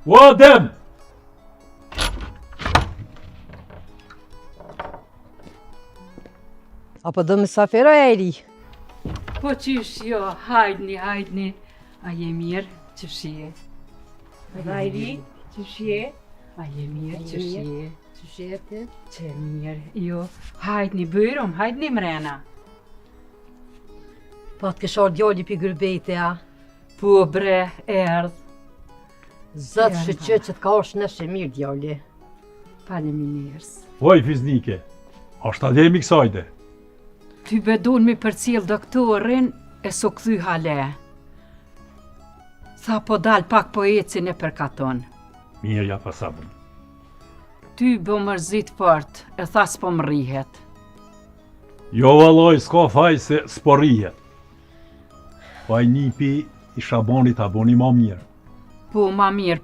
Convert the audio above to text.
O, Adem! A po do mysafira Eri? Po qysh jo, hajdni, hajdni. A je mirë, qysh je? Eri, qysh je? A je mirë, qysh je? Qysh je ti? Qe mirë, jo. Hajdni, bujrum, hajdni mrena. Po të kish ardh djali pi gurbeti, a? Po bre, erdh. Zot shyqyr që të ka ardh shnosh e mirë djali. Faleminderit. Oj, Fisnike, është Ademi kësajde. Ty be dul mi përcjell doktorin e s'u kthy hale. Tha po dal pak po eci nëpër katun. Mirë, ja pasabën. Ty be u mërzit fort, e tha s'po më rrihet. Jo vallaj, s'ka faj se s'po rrihet. Po ai nipi i Shabanit a boni ma mirë. Po, ma mirë pa.